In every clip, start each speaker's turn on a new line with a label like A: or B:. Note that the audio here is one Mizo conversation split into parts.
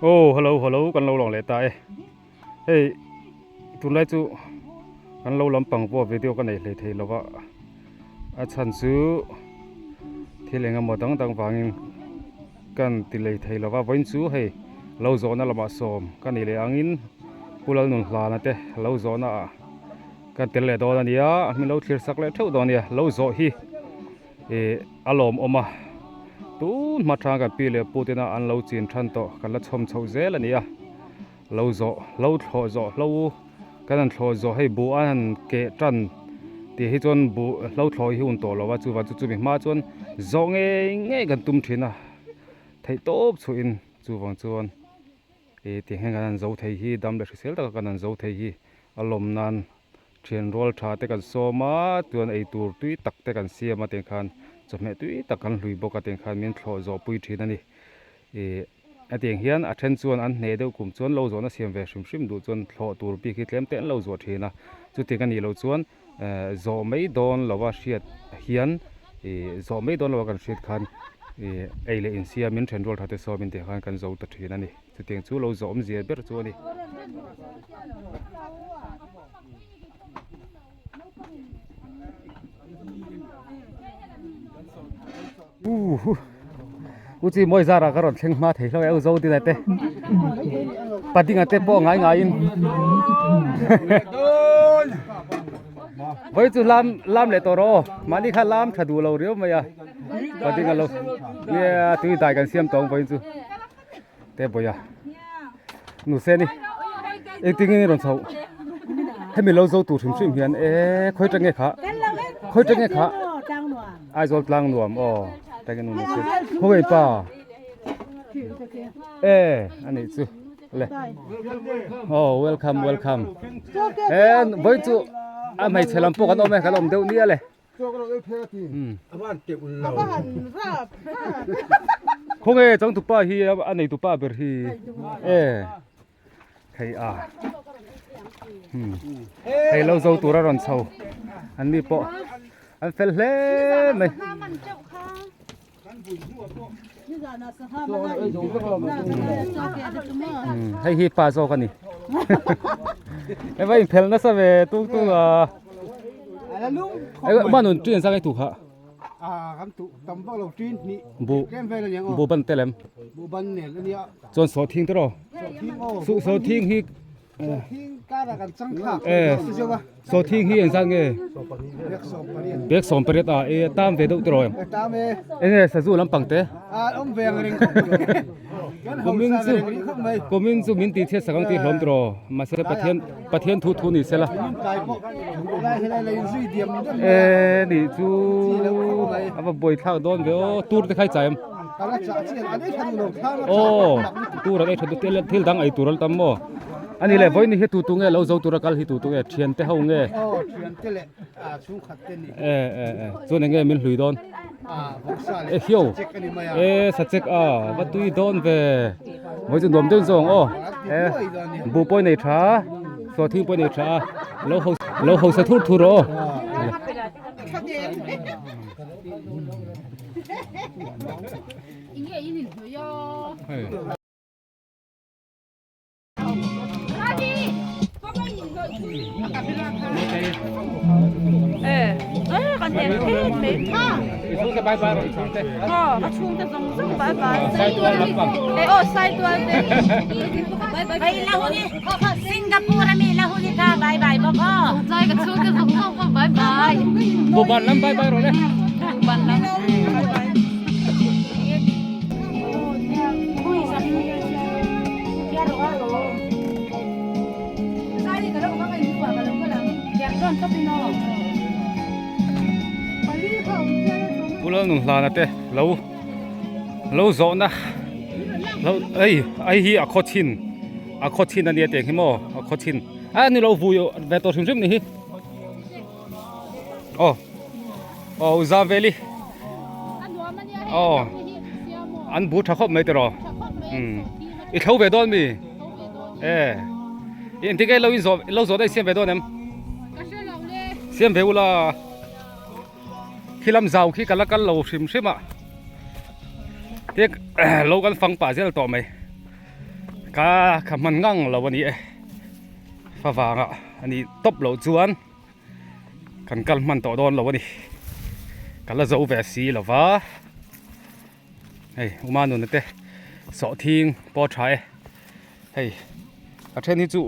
A: Aw hello hello kan lo lang leh ta e hei tunlai chu kan lo lampang pawh video ka nei hlei thei lova a chhan chu thil eng emaw dang dang vangin kan ti lei thei lova vawiin chu hei lo zawhna lamah sawm ka nih leh angin Pu Lalnunhlana te lo zawhna ah kan tel leh dawn a nia min lo thlir sak leh theuh dawn a nia lo zawh hi ih a lawmawm a tun hma tang kan pi leh pu tena an lo chin than tawh kan la chhawm chhoh zel a ni a lo zawh lo thlawh zawh hlo kan han thlawh zawh hei buh an han keh tan tih hi chuan buh hlo thlawh hi hun tawh lo a chuvang chu chumi hma chuan zawh ngei ngei kan tum thin a theih tawp chhuah in chuvang chuan ih ti hian kan han zo thei hi dam leh hrisel taka kan han zo thei hi a lawm nan. Thian rual tha te kan sawm a, chuan ei tur tui tak te kan siam a tiang khan chawhmeh tui tak kan hlui bawk a tiang khan min thlawh zawh pui thin a ni. Ih a tiang hian a then chuan an hneh deuh kum chuan lo zawhna siam ve hrim hrim duh chuan thlawh tur bik hi tlem te an lo zuah thin a, chutiang a nih loh chuan eh zawh mai dawn lova hriat hian ih zawh mai dawn lova kan hriat khan ih ei leh insiam in then rual tha te sawm in tiang khan kan zo ta thin a ni. Chutiang chu lo zawh awmzia ber chu a ni. U chi mawi zara ka rawn thleng hma thei hlauh e u zo dina te padinga te pawh ngai ngaiin vawi chu lam lam leh tawh rawh aw mahni kha lam tha duh lo riau mai a padinga lo nia tui dai kan siam tawng vawiin chu. Te bawih a nu se ni engtin nge rawn chhoh hemi lo zo tur hrim hrim hian e khawi tang nge kha khawi tang nge kha Aizawl tlang nuam aw tang nu se khawi pa e ani chu le oh welcome welcome e vawi chu a hmeichhe lam pawh kan awm e kan awm deuh nia le Khawnge changtupa hi a neitupa ber hi e thei a hei lo zo tur a rawn chho an ni pawh an fel hle mai. Hei hi pa zawk a ni hei va inphelh nasa ve tuk tuk a ma nun ṭin zang ei tu kha bu bu ban te lem chuan sawhthing te rawh sawhthing hi Sawhthing hi engzat nge? Bag 18 a e tam ve deuh tiraw em? Enge sazu lampang te? Kumin chu kumin chu min tih chhiat sak ang tih hlawm tiraw mahse Pathian Pathian thu thu ni sela e nih chu a va buai thlak dawn ve aw tur te kha i chai em? Aw tur an ei tha duh thil dang ei tur an tam maw? Ani le vawiin hi tu tu nge lo zo tura kal hi tu tu nge thian te ho nge?
B: Aw thian te leh chhungkhat te ni.
A: E e e chuan eng nge min hlui dawn?
B: Vawksa leh
A: E hiu
B: sachek a ni mai a.
A: E sachek a va tui dawn ve. Vawiin chu nuam deuh zawng aw. E buh pawh i nei tha sawhthing pawh i nei tha a lo ho lo hausa thur thur aw. Buban lam bye bye rawh le. Pu Lalnunhlana te lo lo zawhna lo ei ai hi a khaw chhin a khaw chhin a nia tiang hi maw a khaw chhin a ni lo vui ve tawh hrim hrim ni hi aw aw u zam veli aw an bu tha khawp mai tiraw umm i thlo ve dawn mi e i engtin nge lo in zawh lo zawh daih siam ve dawn em siam ve ula khi lam zau khi ka la kal lo hrim hrim a te lo kan fang pah zel tawh mai. Ka kha hman ngang lo a ni e. Favanga a nih tawp loh chuan kan kal hman tawh dawn lo a ni. Ka la zo ve si lo va. Hei Uma nuna te sawhthing pawh a tha e. Hei a then hi chu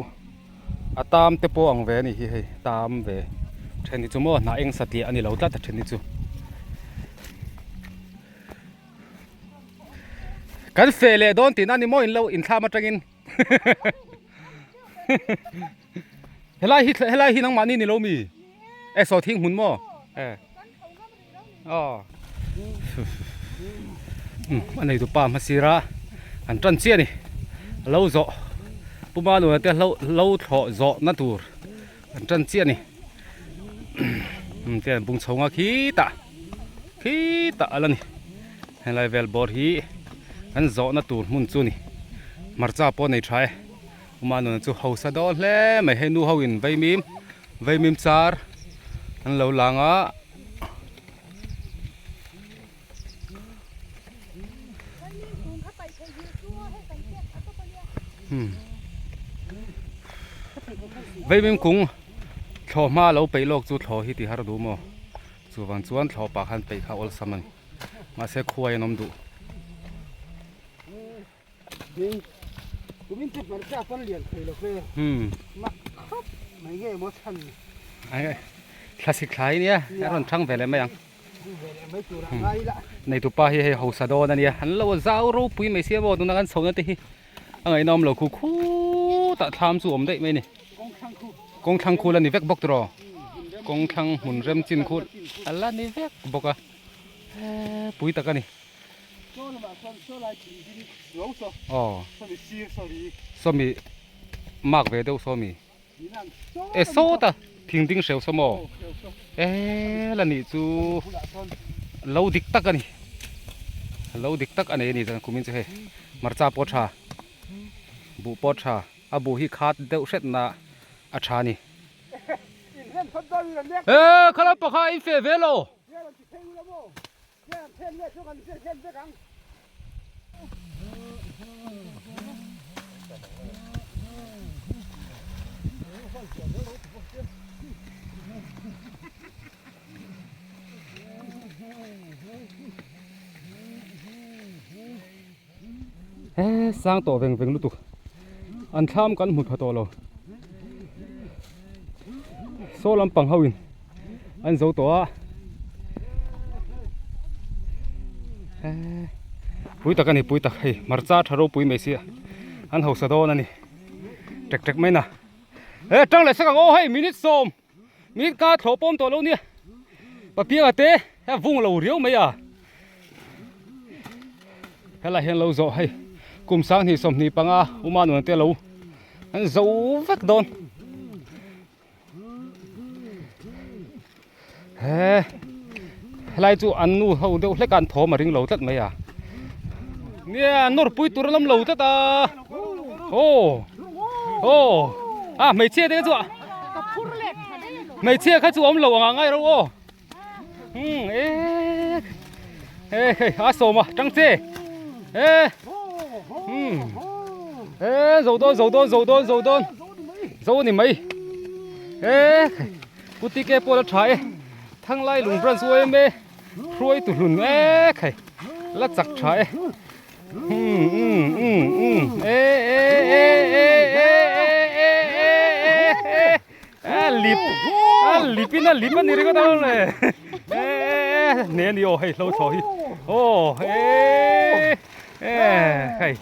A: a tam te pawh ang ve a ni hi hei tam ve then hi chu maw hnah eng satliah a ni lo tlat a then hi chu. Kan feh leh dawn tihna a ni maw in lo inthlam atangin helai hi helai hi nangmahni ni lo mi e sawhthing hmun maw e aw a nei tupa hmasir a an tan chiah a ni a lo zawh puma nuna te hlo hlo thlawh zawh na tur an tan chiah a ni te an bung chho nga khitah khitah a la ni helai vel bawr hi an zawhna tur hmun chu a ni hmarcha pawh a nei tha e puma nuna chu hausa dawn hle mai hei nu ho in vaimim vaimim char an lo lang a. Vaimim kung thlawh hma lo peih lawk chu thlawh hi ti har duh maw chuvang chuan thlawh pah khan peih kha awlsam a ni mahse khuai an awm duh. Thlasik thlai nia a rawn thang ve leh mai ang. Neitu pa hi hei hausa dawn a nia an lo zau ropui mai sia maw tuna kan chho na te hi a ngaihnawm lo khu khutah thlam chu awm daih mai a ni kawng thlang khu la ni vek bawk tiraw kawng thlang hmun rem chin khu a la ni vek bawk a pui tak a ni aw sawmi mark ve deuh sawmi. E sawta thing ding hreu saw maw e la nih chu lo dik tak a ni lo dik tak a nei a ni chuan kumin chu hei hmarcha pawh tha buh pawh tha a buh hi khat deuh hret na a tha a ni e khalai pakha in feh ve lo. He sang tawh veng veng lutuk an thlam kan hmu tha tawh lo saw lampang ho in an zo tawh a pui tak a ni pui tak hei hmarcha tha ropui mai sia an hausa dawn a ni tek tek mai na e tang leh sak ang aw hei minute sawm minute ka thlawh pawm tawh lo nia papianga te a vung lo riau mai a helai hian lo zawh hei kum sanghnih 25 uma nuan te lo an zo vek dawn. He helai chu an nu ho deuh hlek a an thawm a ring lo tlat mai a nia nawr pui tur a lam lo tlat a aw aw a hmeichhia te kha chu hmeichhia kha chu awm lo ang a ngai ro aw um e he hei a sawm a tang che e um e zo dawn zo dawn zo dawn zo dawn zo ni mai e puti ke pawh la tha e thanglai lung branch uaim e hruai tu hlun e khai la chak tha e um um um um e e e e e e e e e lip a lip in a lip a ni ringawt a le e e ne ni aw hei hlo thlawh hi aw e e hei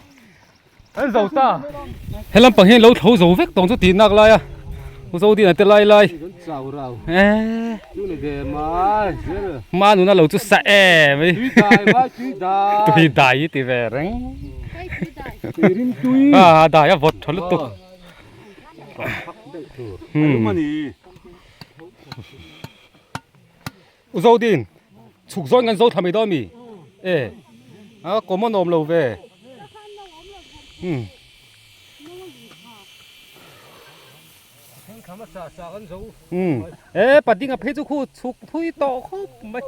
A: an zo ta he lampang hian lo thlo zo vek tawng chu tih nak lai a u zo din a te lai lai e ma nuna lo chu sa em mai tui dai i ti ve reng a dai a vawt tha lutuk U Zodin, chhuk zawn kan zo thla mai dawn mi? E, a common awm lo ve. Hmm. Hmm. E, padding a phei chu khu chhuk thui tawh khawp mai.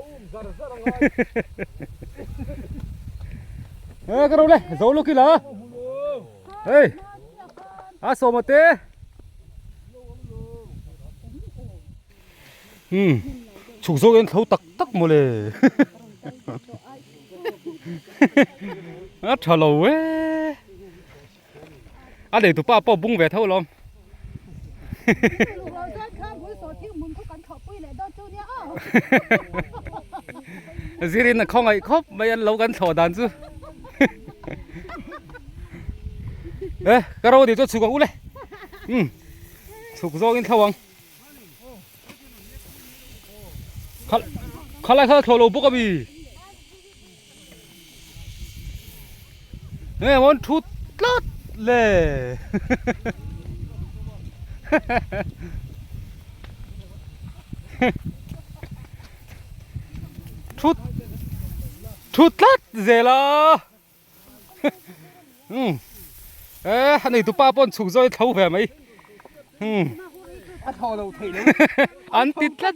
A: E, ka ro le, zo lawk ila. Hei a sawma te umm chhuk zawk hian thlo tak tak mawle a tha lo e a nei tupa pawh bung ve tho alawm zirin a khawngaih khawp mai an lo kan thlawh dan chu e ka ro ni chu chhuk ang u le um chhuk zawngin thlo ang khalai kha thlawh lo bawk ami Nge mawn thut tlat le Thut thut tlat zel a Um e a nei tupa pawn chhuk zawi tho ve mai um
B: A thaw lo thei lo
A: an ti tlat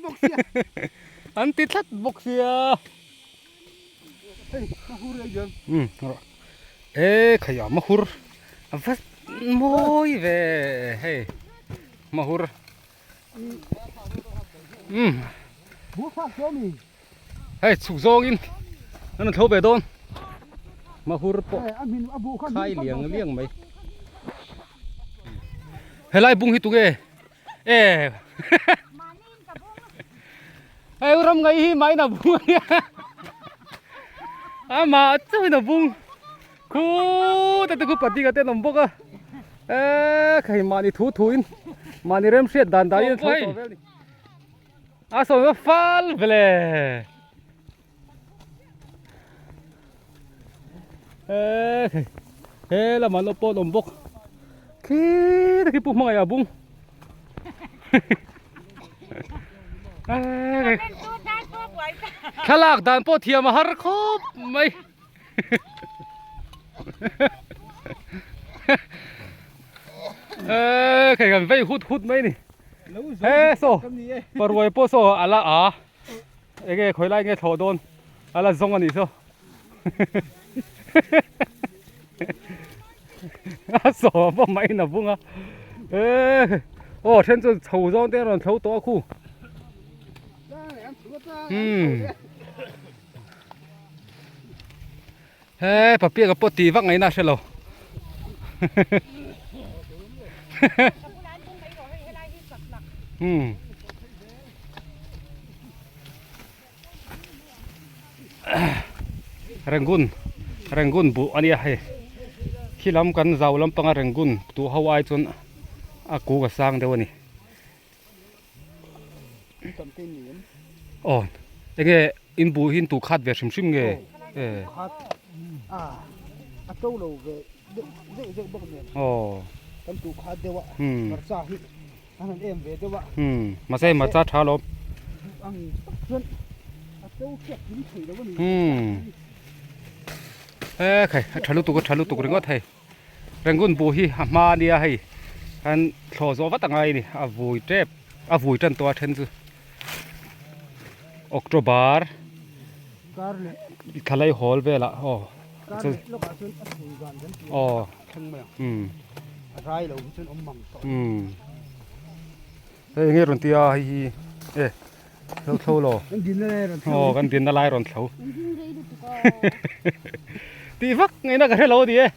A: an ti tlat bawk sia. E khai a mahur a va mawi ve hei mahur umm hei chhuk zawngin an rawn thlo ve dawn mahur pawh khai liang liang mai helai bung hi tunge e Hei ram ngai hi mai na bung ania ama chauhin a bung khu te te khu pati ka te an awm bawk a e khai mahni thu thu in mahni rem hriat dan dan in a tho tawh vel ni a sawm a fal vele e khai he lamah lo pawh an awm bawk khi te khi pu hmangaih a bung. Thlalak dan pawh thiam a har khawp mai. Eee khai kan vei hut hut mai ni. He saw paruai pawh saw a la a enge khawi lai nge thlawh dawn a la zawng a nih saw. A saw pawh mai in a bung a e aw then chuan chho zawng te a rawn thlo tawh a khu umm he papiak a pawh tih vak ngaihna a hre lo umm. Rangoon Rangoon buh a nia hei khi lam kan zau lampanga Rangoon tuh ho ai chuan a kuk a sang deuh a ni aw enge in buh hi in tuh khat ve hrim hrim nge aw umm mahse hmarcha tha alawm umm e khai a tha lutuk a tha lutuk ringawt hei rangoon buh hi a hma ania hei an thlawh zawh vat a ngai a ni a vui tep a vui tan tawh a then chu october thlalai hawl velah aw aw umm umm hei enge rawn tia hei hi e lo thlo lo aw kan dinna lai rawn thlo tih vak ngaihna ka hre lo a ni e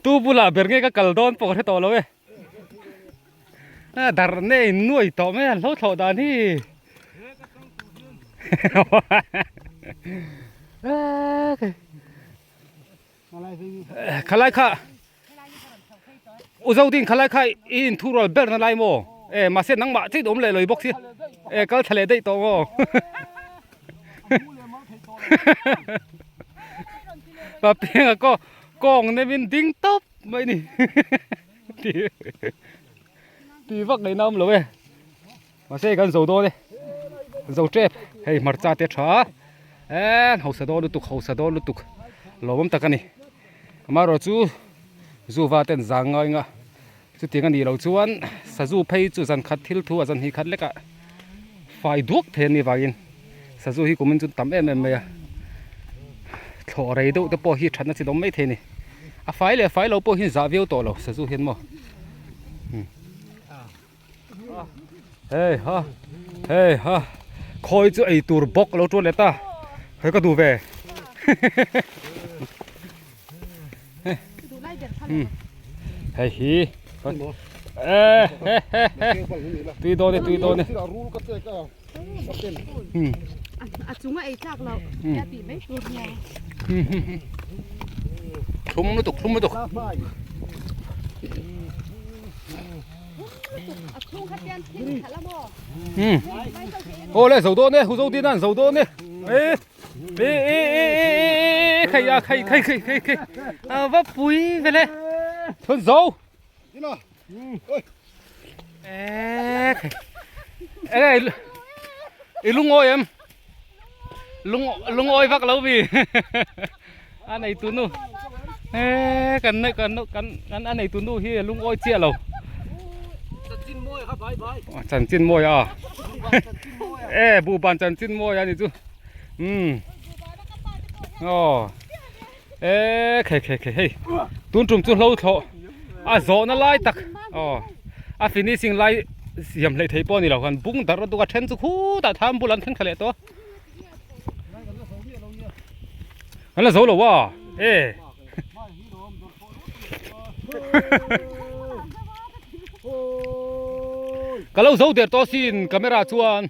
A: tu bulah ber nge ka kal dawn pawh ka hre tawh lo e. A dar nei nuai tawh mai a hlo thlawh dan hi khalai kha u Zodin khalai kha i inthu rual ber na lai maw e mahse nangmah chiah awm leh lo i bawk si e kal thla leh daih tawh maw papianga kaw kawng nem in ding tawp mai ni. Ti vak ngaihna awm lo e mahse kan zo dawn e zo tep hei hmarcha te tha e hausa dawn lutuk hausa dawn lutuk lawmawm tak a ni amaherawh chu zuva ten zang ngai nga chutiang a nih loh chuan sazu phei chu zan khat thil thu a zan hnih khat lekah fai duak thei a nih vangin sazu hi kumin chu tam em em mai a. Thlawh rei deuh te pawh hi thatna chi dawm mai thei a ni. A fai leh fai lo pawh hi zah viau tawh lo sazu hian maw. Hei ha hei ha khawi chu ei tur bawk lo tuan leh ta hei ka duh ve hei hi tui dawn e tui dawn e
C: a chunga ei tlak loh a tih mai tur nia
A: thlum lutuk thlum lutuk Aw le zo dawn e hu zo din an zo dawn e e e e e e khai a khai khai khai khai khai a va pui vele thun zo e khai e i lungawi em lung lungawi vak lo mi a nei tu nu e kan nei kan kan kan a nei tu nu hi lungawi chiah lo chanchin mawi a e buhban chanchin mawi a ni chu um aw e khei khei khei hei tun tum chu hlo thlawh a zawhna lai tak aw a finishing lai siam hleih theih pawh a ni lo khan bung darh lutuk a then chu khutah tham bulah an thleng thla leh tawh a an la zo lo a e ka lo zo der tawh sin camera chuan.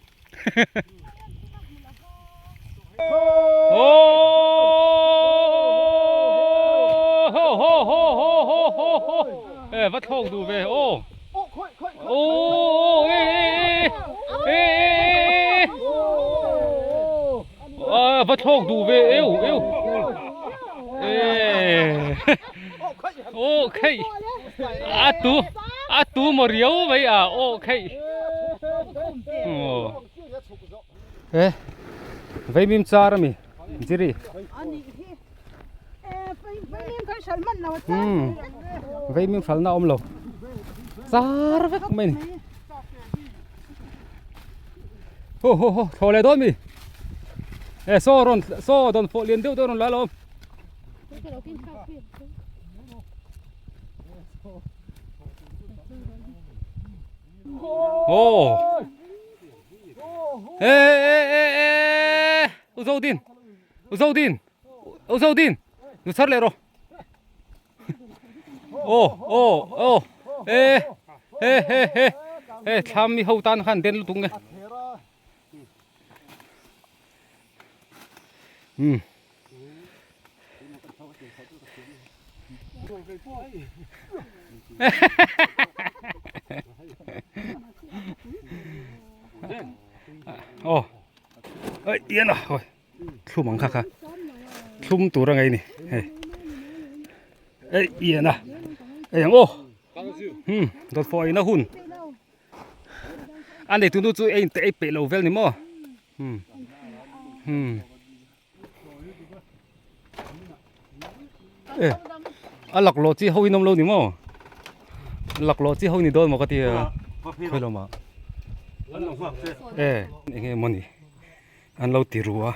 A: E va thlawk duh ve aw aw e e e e va thlawk duh ve eu eu e aw khei a tu a tu maw riau mai a aw khei E vaimim char a mi jiri vaimim hralna a awm lo char vek mai a ni ho ho ho thlawh leh dawn mi e saw rawn saw dawn fawh lian deuh deuh rawn la alawm. Aw e e e e u Zodin u Zodin u Zodin nu chhar leh rawh aw aw aw e he he he he thlam mi ho tan khan den lutuk nge um aw ei ian a hawi thlum ang kha kha thlum tur a ngei ni hei ei ian a ei ang aw hmm dawt fawh eina hun a neitu nu chu ei inte ei peih lo vel ni maw hmm hmm. E a laklawh chi ho in awm lo ni maw laklawh chi ho ni dawn maw ka ti a khawi lamah e eng nge mawni an lo ti ru a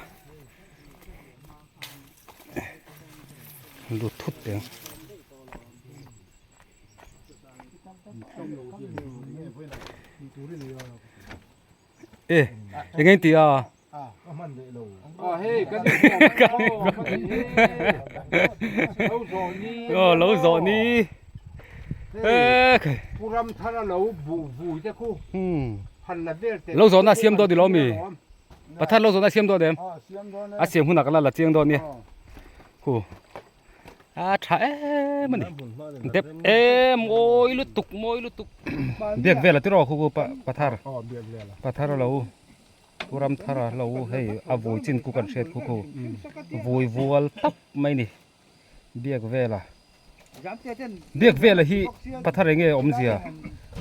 A: lut thut teh ang. E eng nge tih a. Aw lo zawh ni lo zawhna a siam dawn ni lo mi Pathian lo zawhna a siam dawn em a siam hunah ka la la chiang dawn nia hu. A tha em a ni dep em mawi lutuk mawi lutuk biak vel a tiraw khu khu pathar pathar a lo pu ram thar a lo hei a vui chin khu kan hriat khu khu vui vual tawp mai ni biak vela biak vela hi pathar eng nge awmzia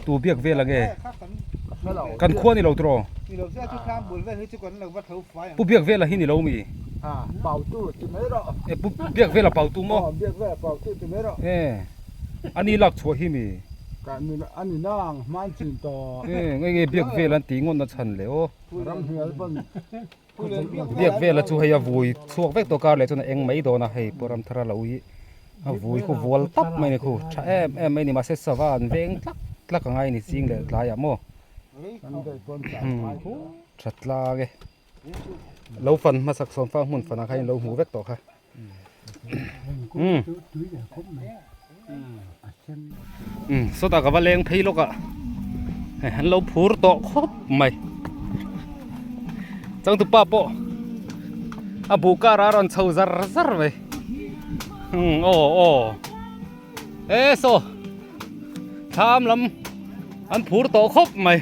A: tu biak vela nge kan khua ni lo tiraw Pu biak vela hi ni lo mi? E pu biak vela pau tu maw? E ani lak chhuah hi mi? E nge nge biak vela an tih ngawt na chhan le aw. Biak vela chu hei a vui chhuak vek tawh kar leh chuan a eng mai dawn a hei pawh ramthar a lo hi a vui khu vual tap mai a ni khu tha em em mai a ni mahse sava an veng tlak tlak a ngai a ni ching leh tlaiah maw tha tlang e lo fan hmasak sawm fang hmun fanah khan in lo hmuh vek tawh kha umm sawtah ka va leng phei lawk a hei an lo phur tawh khawp mai changtupa pawh a buh kar a rawn chho zar zar mai umm aw aw e saw thlam lam an phur tawh khawp mai.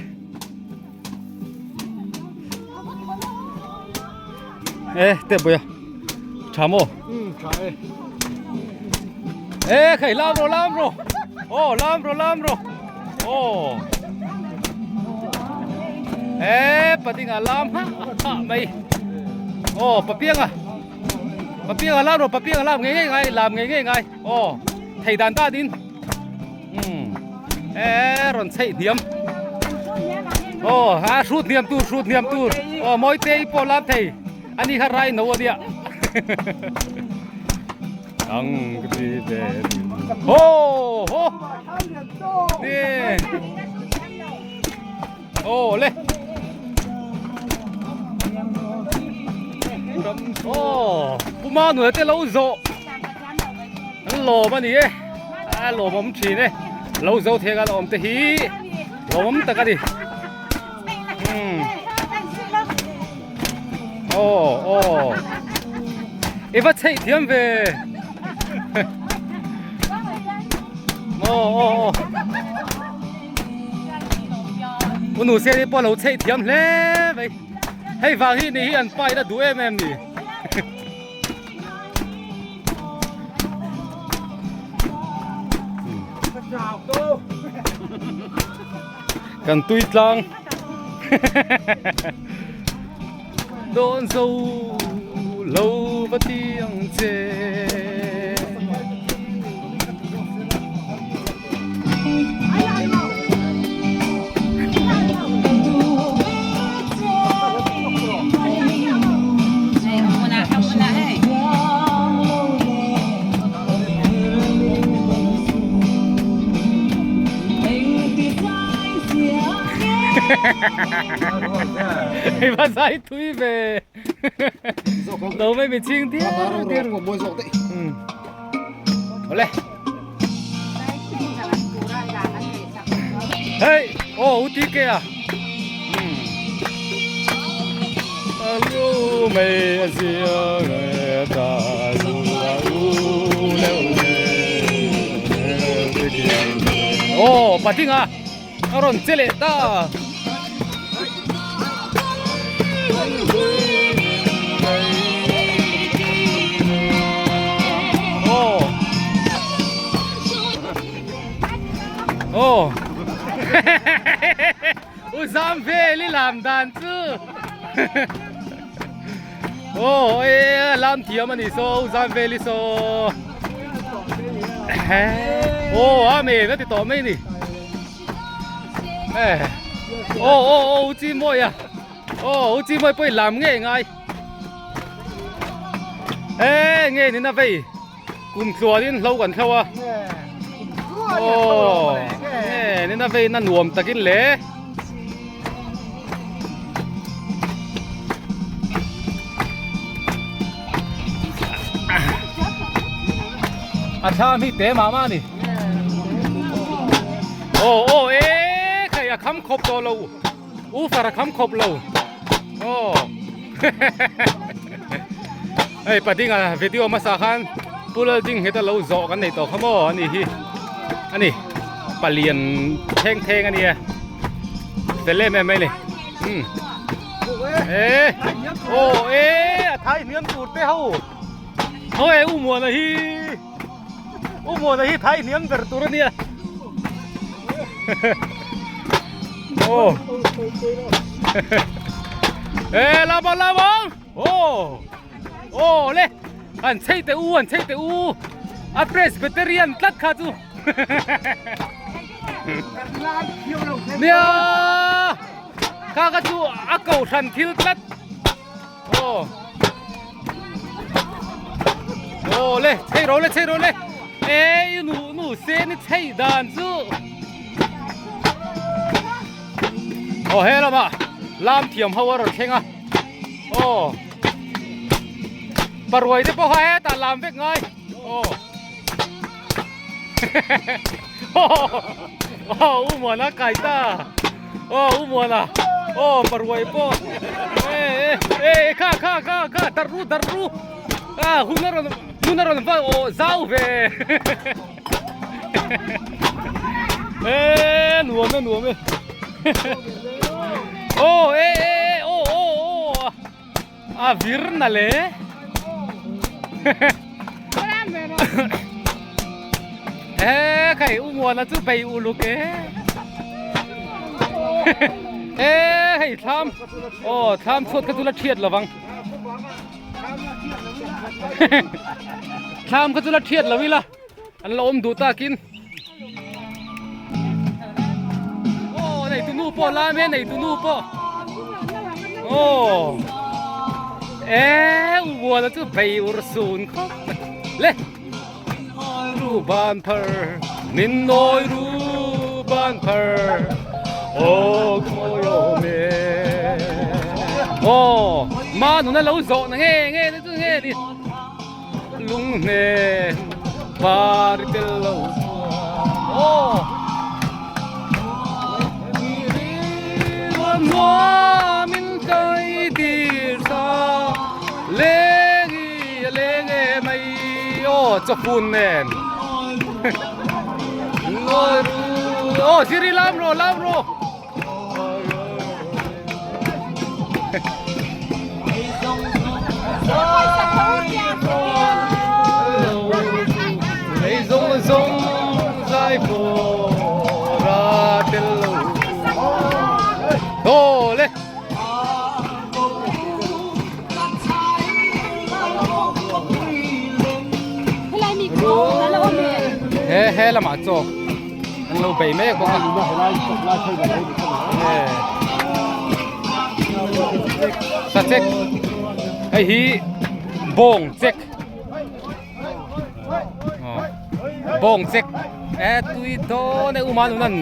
A: E te buia tha maw
B: tha e
A: e khai lam ro lam ro o lam ro lam ro o e patinga lam ha ha mai o papianga papianga lam ro papianga lam ngei ngei ngai lam ngei ngei ngai o thei dan ta din e rawn chheih hniam aw a hrut hniam tur hrut hniam tur aw mawi te i pawh lam thei ani kha rai no ania ang ka ti ve ho ho ni aw le aw puma nuai te lo zawh An lawm a ni e, a lawmawm thin e, lo zo thei anga awm te hi lawmawm tak a ni. Umm aw aw i va chheih thiam ve aw aw aw u nu siali pawh a lo chheih thiam hle mai hei vang hi ni hi an pa in a duh em em ni. Kan tui tlang dawn zo lo va ti ang che. Hei va zai thui ve lo mai mi ching diar diar Ole Hey oh u ti ke à Alo mei a zia nge ta lu la u leu le Oh patinga a rawn che leh ta. Oh. Oh. U zam vel i lam dan chu. Oh, e lam thiam ani so u zam vel i so. Oh, a me na ti to mai ni. Eh. Oh, oh, oh, u chi moi à. Oh, u chi moi poi lam nge ngai. Eh, nge ni na vei. Kum tluanin hlo kan thlo a. Aw, nge ni na vei na nuam takin le. A thlam hi te mah mah a ni. Aw aw e khai a kham khawp tawh lo. U far a kham khawp lo. Aw. Hei padinga video hmasa khan Pu Laldingheta lo zawh kan nei tawh kha maw ani hi ani palian theng theng ani e fel em em mai ni um e aw e a thai hniam tur te ho haw e u muana hi u muana hi thai hniam ber tur ania aw e la bang la bang Aw aw le an chei teh u an chei teh u a presbyterian tlat kha chu nia kha kha chu a kohhran thil tlat. Aw. Aw le, chei ro le, chei ro le. Ei nu nu se ni chei dan chu. Aw he lama lam thiam ho a rawn thleng a. Aw. Paruai te pawh kha hetah lam vek ngai. Aw. Aw u Muana kai ta. Aw u Muana. Aw paruai pawh. E e e kha kha kha kha dar ru dar ru. A hun a rawn hun a rawn va aw zau ve. E nuam e nuam e. Aw e e e aw aw aw. A vir na le. He khai u muana chu bei uluk e. E hei thlam. Aw thlam chhuat kha chu la thiat lovang. Thlam kha chu la thiat lo ila. An la awm duh takin. Aw nei tu nu pawh lam e nei tu nu pawh. Aw e u buala chu bei ur sun khawp le. Ru ban phar min nawi ru ban phar aw ka mawi awm e. Aw ma nuna lo zawh na nge nge te chu nge ni. Lung hnen par tel lo chuan aw Nuamin kai tir sa leng i a leng e mai aw chawfun nen aw ziri lam rawh lam rawh. He he lamah chaw an lo bei mek bawk a sachek hei hi bawng chek bawng chek e tui dawn e uma nunan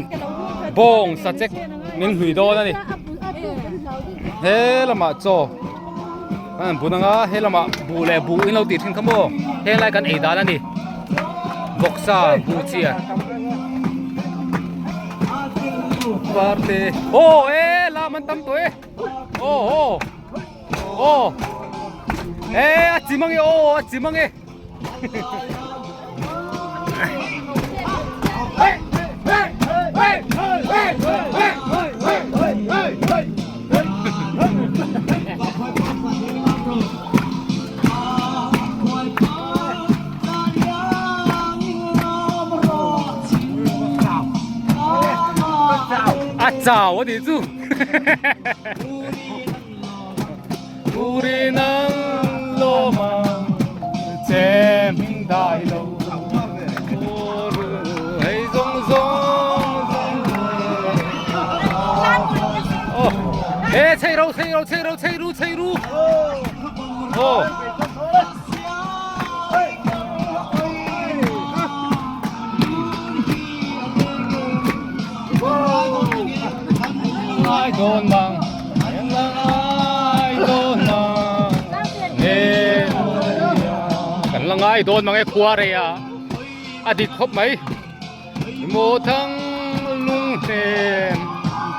A: bawng sachek min hlui dawn a ni he lamah chaw an bun anga he lamah buh leh buh in lo tih thin kha maw helai kan ei dan a ni. Vawksa buh chiah parte aw e lam an tam tawh e aw aw aw e a chi mang e aw a chi mang e A chau a nih chu Uri nang lawma che hming dai lo Hei zawng zawng E chei ro chei ro chei ro chei ru chei ru Aw Ai dawn mang ai dawn mang kan la ngai dawn mang e khua rei a a dik khawp mai maw thang lung hnem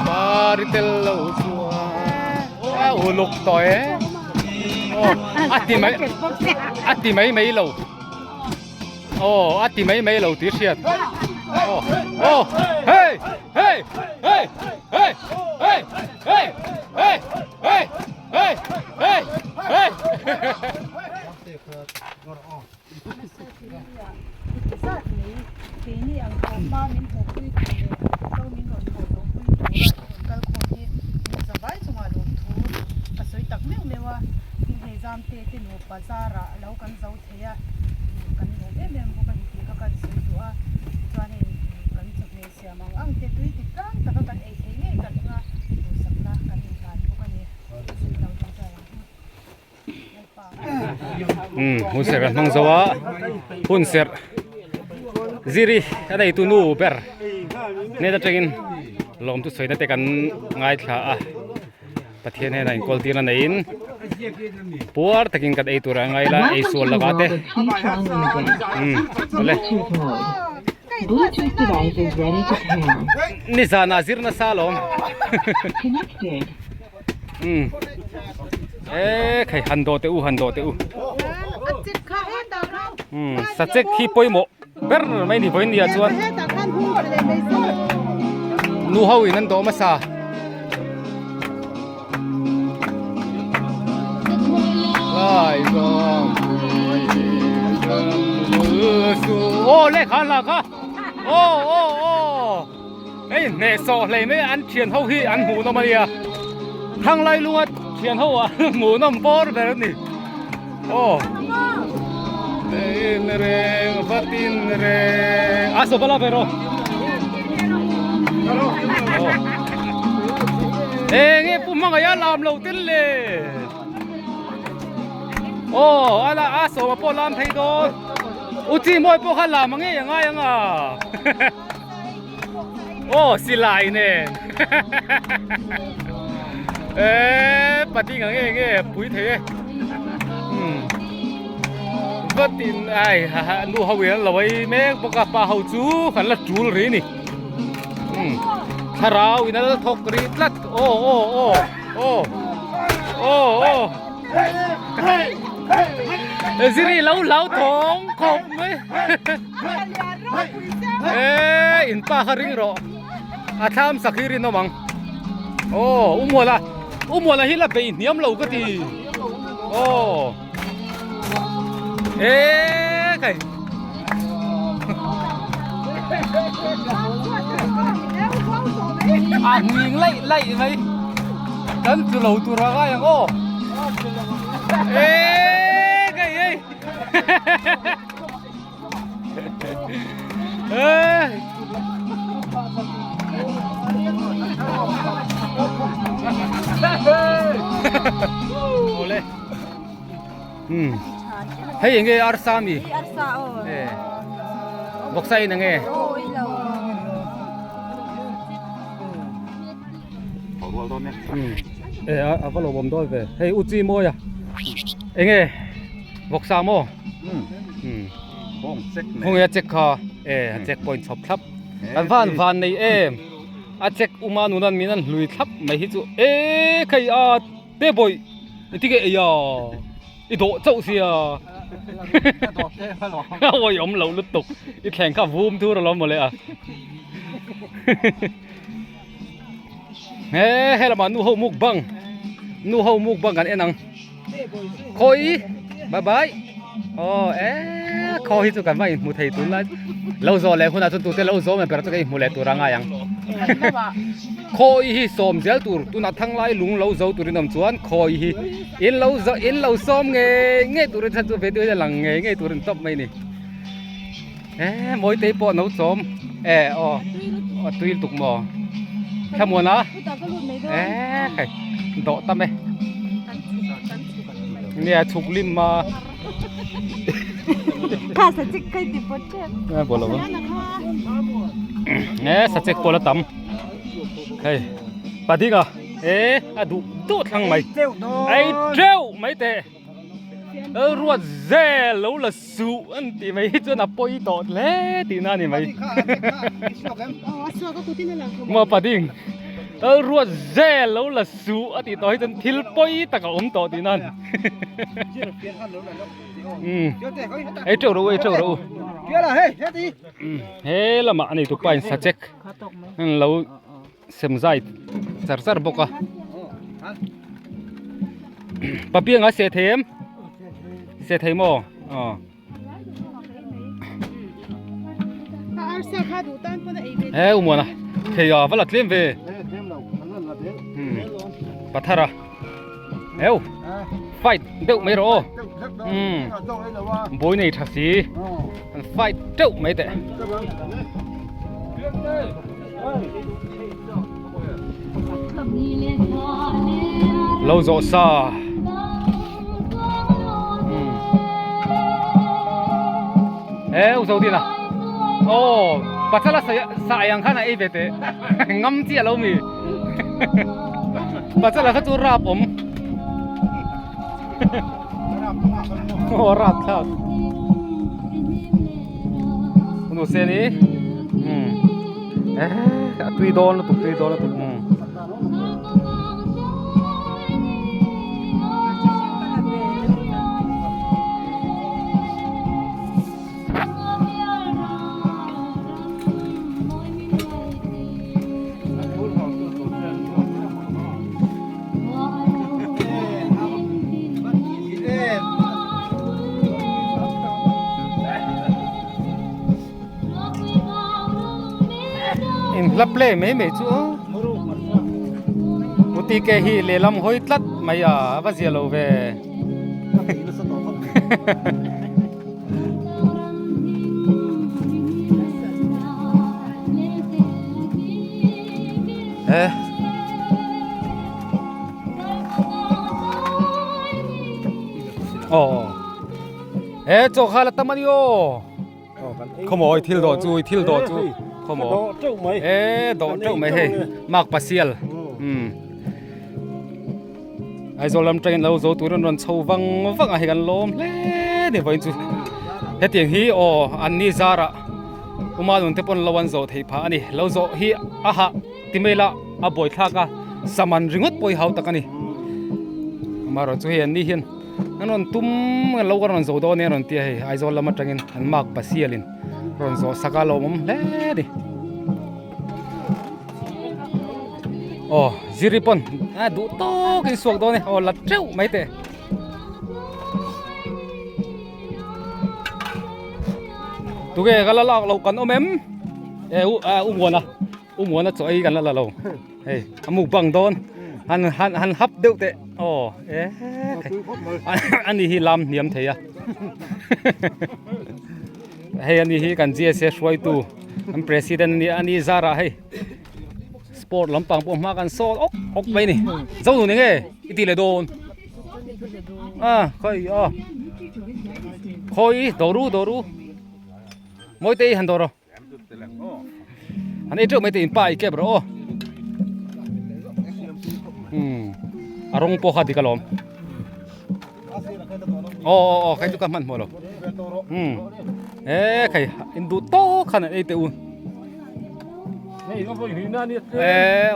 A: par tel lo chuan a uluk tawh e a ti mai a ti mai mai lo aw a ti mai mai lo tih hriat aw aw hey hey hey hey hey hey hey hey hey hey hey Umm hun serh an hmang zo a hun serh ziri a neitu nu ber hnen atangin lawm chu sawina te kan ngaithla a Pathian hian a inkawl tirna neiin puar takin kan ei tur a ngai la ei sual laka te umm awle nizanah zir nasa alawm umm e khai han dawh teh u han dawh teh u umm sachek hi pawimawh ber mai ni vawiin nia chuan nu ho in an dawh hmasa lai zawng aw le kha la kha aw aw aw hei hnehsawh hlei mai an thian ho hi an hmuh nawm a nia thang lai lunga thian ho ah hmuh nawm bawr ber a ni aw in reng vatin reng a sofa la ve rawh eng nge pu hmangaih a lam lo tel le aw a la a sawma pawh lam thei dawn u chi mawi pawh kha lam ang ngei a ngai ang a. Aw silai nen eee pating ang nge nge pui thei e umm vatin ai ha ha nu ho in an lo ei mek bawk a pa ho chu kan la tul rih a ni umm thlarau in a la thawk rih tlat aw aw aw aw aw aw ziri lo hlau thawng khawp mai. Eee in pa kha ring rawh a thlam sak hi rinawm ang aw u muala u muala hi la bei hniam lo ka ti aw eee kai a hning laih laih mai kan tlu lo tur a ngai ang aw eee kai ei Awle. Hmm. Hei enge arsa mi?
C: Arsa aw.
A: Eh. Boksa in enge? Hmm. Eh a va lo bawm dawn ve. Hei u chi mawi a. Enge? Boksa maw? Hmm.
B: Bawng check
A: nei. Khawnge a check kha e a check point chhawp thlap. Kan van van nei em. A check uma nunan min an hlui thlap mai hi chu e khai a te bawih engtin nge ei a i dawh chauh sia. A awih awm loh lutuk i thleng kha vum thur alawm mawle a. He helamah nu ho mukbang nu ho mukbang kan en ang. Khawi bye bye aw e khaw hi chu kan va inhmu thei tun lai lo zawh leh hunah chuan tute lo zawh mai ber chu ka inhmu leh tur a ngai ang khawi hi sawm zel tur tunah thanglai lung lo zo turin awm chuan khawi hi in lo zawh in lo sawm ngei ngei turin chhan chu video hian a lang ngei ngei turin tawp mai a ni e mawitei pawh no chawm e aw a tui lutuk maw thlamuan a e hei dawh tam e nia chhuk lim a
C: kha sachek kai ti pawt tep
A: e bawlh lo e sachek pawh la tam hei padinga e a duh duh thlang mai ei teuh mai teh ruat zel lo la Suh an tih mai hi chuan a pawi tawh hle tihna a ni mai. Maw pading Lal ruat zel lo la suh a tih tawh hi chuan thil pawi tak a awm tawh tihna a ni. Umm ei teuh rawh u ei teuh rawh u. He lamah a neitu pa in sachek an lo sem zai char char bawk a. Papianga seh thei em? Se thei maw? Aw. He umuana thei a va la tlem ve. Hmm. Pathara. Eu. Fight deuh mai rawh aw. Hmm. Boi nei tha si. An fight teuh mai teh. Lo zawh sa. E u zo din a aw pachala sa ai ang khan a ei ve teh ngam chiah lo mi pachala kha chu rap awm aw rap thlak nu se ni um e a tui dawn lutuk tui dawn lutuk um. In hla play mai mai chu boutique hi lehlam hawi tlat mai a va zia lo ve. Eh. Oh. Eh, chaw kha la tam ani aw. Khawmaw i thil dawh chu i thil dawh chu khawmaw e dawh teuh mai hei mak pasial um Aizawl lam tangin lo zo turin rawn chho vang vang a hei kan lawm hle ni vawiin chu hetiang hi aw an ni zarah uma nun te pawn lo an zawh theih phah a ni lo zawh hi a hah ti mai la a buai thlak a saman ringawt pawh hi hau tak a ni amaherawhchu chu hei an ni hian. An rawn tum an lo ka rawn zo dawn e an rawn ti a hei Aizawl lam atangin an mark pasialin rawn zawh sak a lawmawm hle a ni. Aw ziri pawn a duh tawkin suak dawn e aw la teuh mai teh. Tuge ka la lak loh kan awm em? E u a u muana u muana chaw ei kan la la lo hei a mukbang dawn han han han hap deuh teh. Aw e ani hi lam hniam thei a hei ani hi kan GSA hruaitu an president ani ani zarah hei sport lampang pawh hma kan sawn awk awk mai ni zo nu ni nge i ti leh dawn a khawi a khawi doru doru mawi te i han dawr aw. An ei teuh mai te in pa ei kep rawh aw. Hmm. A rawng pawh kha dik alawm. Aw aw aw khai chu ka hman hmuh lo. Hmm. E khai in duh tawk khan an ei teh u. E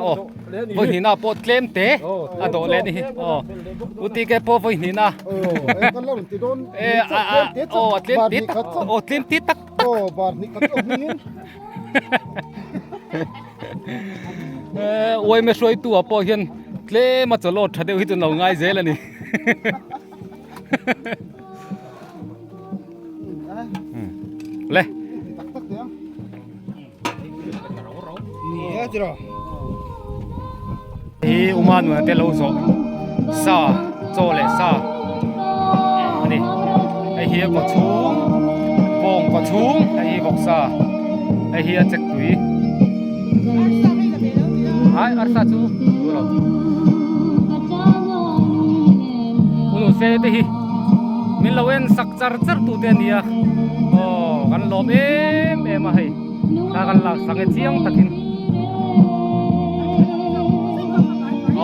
A: aw vawi hnihna pawh tlem te a dawh leh ni hi aw uti ke pawh vawi hnihna. E a a aw a tlem te tak aw tlem te tak.
B: Aw bar hnih khat awm hmingin.
A: Eh, uaime hruaitu ah pawh hian tlem a chawlawt tha deuh hi chu an lo ngai zel a ni. Le. Hi uma nuna te lo zawh sa chaw leh sa a ni hei hi a kaw chhung bawng kaw chhung hei hi vawksa hei hi a chek tui ai arsa chu duh lo unu se te hi min lo en sak char char tu te a nia aw kan lawm em em a hei. Thla kan lak sang e chiang takin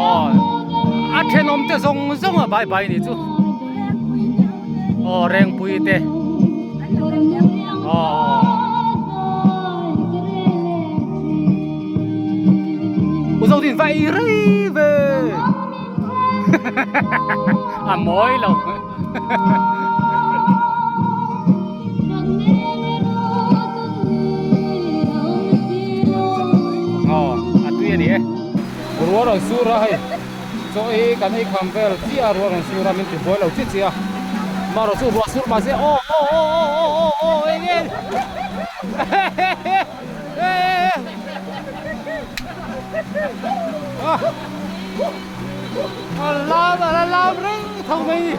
A: aw a thenawm te zawng zawng a bai bai ni chu aw rengpui te aw u zo din vai rei ve a mawi lo. Aw a tui a ni e. Ruah rawn sur a hei chaw hi kan ei kham vel chiah a ruah rawn sur a min ti buai lo chiah chiah a marawh chu ruah sur mahse aw aw aw aw aw aw aw eng nge a lam a la lam reng tho mai ni.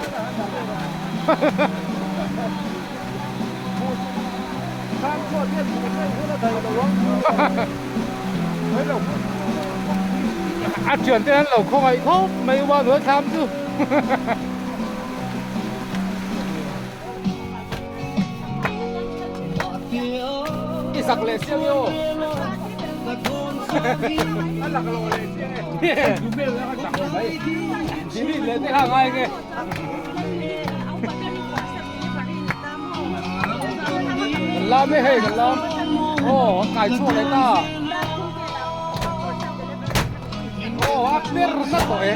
A: A thian te an lo khawngaih khawp mai upa hnuai thlam chu. zak leh chiang e aw. A lak lo leh chiang e. Delete leh te kha ngai nge. Kan lam e hei kan lam. Aw a kai chhuak leh ta. Aw a per na tawh e.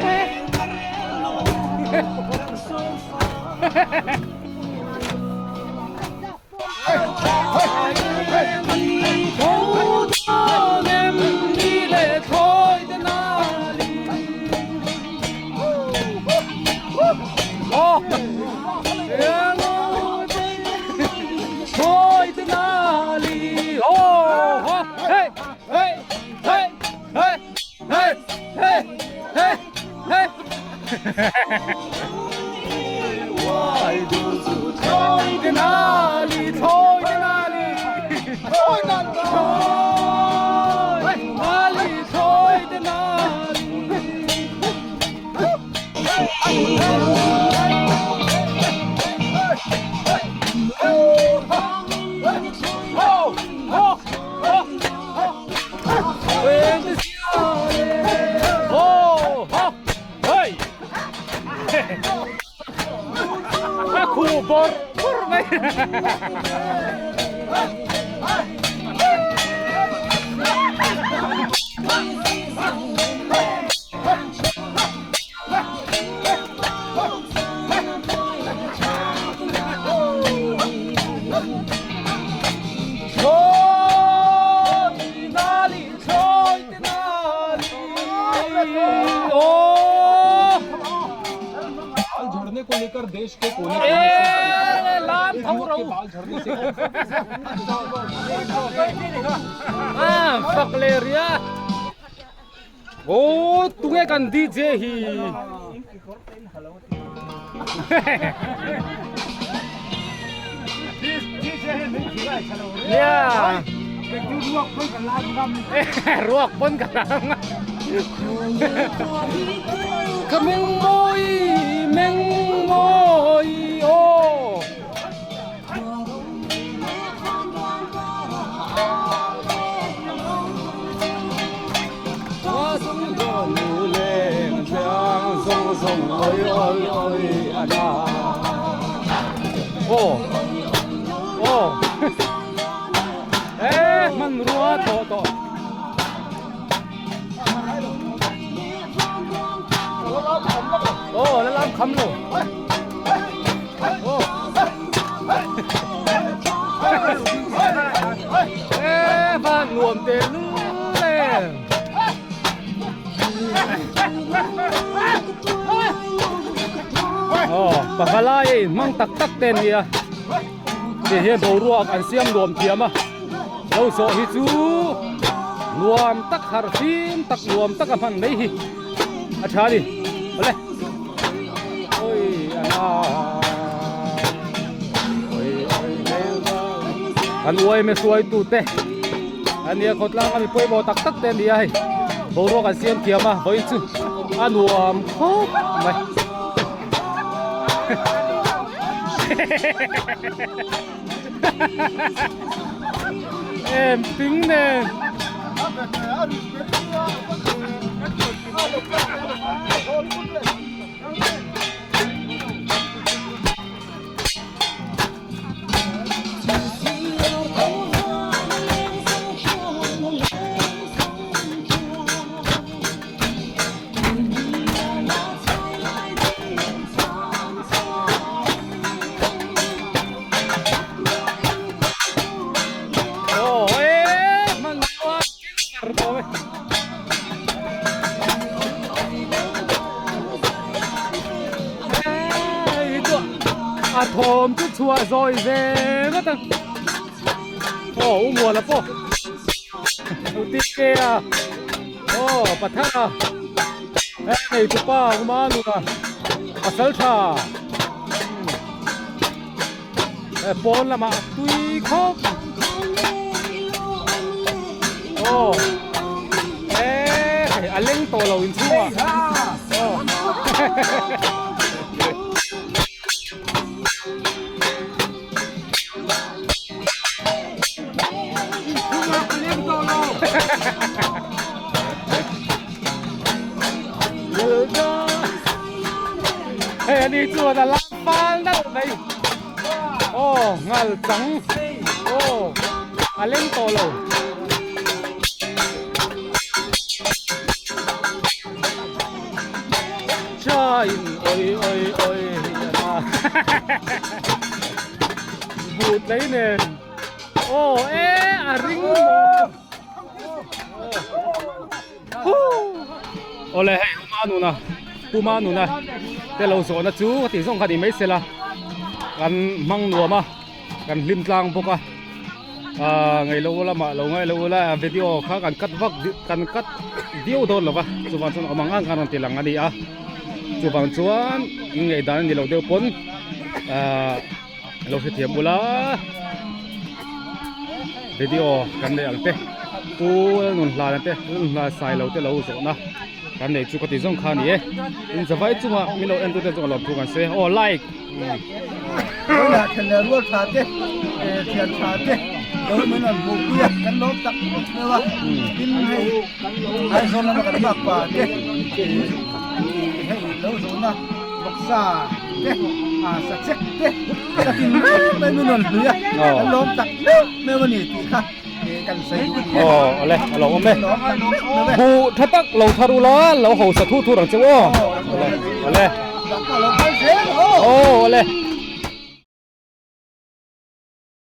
A: A khuh bawrh bawrh mai. Fak leh ria aw tunge kan DJ hi Yeah. Ruak pon ka lam. Ka meng mawi meng mawi aw. Aw aw e hmanrua tawh tawh aw la lam kham lo aw e van nuam te lu le Aw pahalai a inhmang tak tak te ania ti hian boruak an siam nuam thiam a lo zawh hi chu nuam tak harh fim tak nuam tak a hman mai hi a tha a ni awle awi a na awi awi an uaime hruaitu te ania khawtlang a mi pawimawh tak tak te a ni a hei boruak an siam thiam a vawiin chu a nuam khawp mai em ping nen A thawm chu chhuah zawi ve ngawt a aw u muala pawh u tike a aw pathar a he nei tupa uma nuna pasal tha he pawn lamah tui khawp aw he a leng tawh lo inchhungah aw. Liani chuan a lam fal nalh mai. Aw ngal chang. Aw a leng tawh lo. Cha in oi oi oi a but lei nen. Aw e a ring maw. Awle hei Uma nuna Puma nuna te lo zawhna chu ka tih zawng kha ni mai sela kan hmang nuam a kan hlim tlang bawk a ah ngei lo lamah lo ngaih lo ula video kha kan cut vak kan cut viau dawn lo va chuvang chuan awm ang ang khan rawn ti lang a ni a chuvang chuan in ngaihdan a ni lo deuh pawn ah lo hrethiam ula video kan nei ang te pu nun hlan te nun hlan sai lo te lo zawhna kan nei chu ka ti zawng kha ni e in zavai chunga min lo en tu te chu lawm thu kan se aw like
B: Tunah then leh rual tha te thian tha te lo min rawn hmuh pui a kan lawm tak meuh a tin hei Aizawl lama kan bak pa te hei lo zawhna Vawksa te a sa chek te ka tin reng mai min rawn hlui a kan lawm tak meuh meuh a ni tih kha kan sawi duh
A: e. Aw awle a lo awm e. Buh tha tak lo thar ula lo hausa thu thu rang che aw. Awle awle. Aw awle.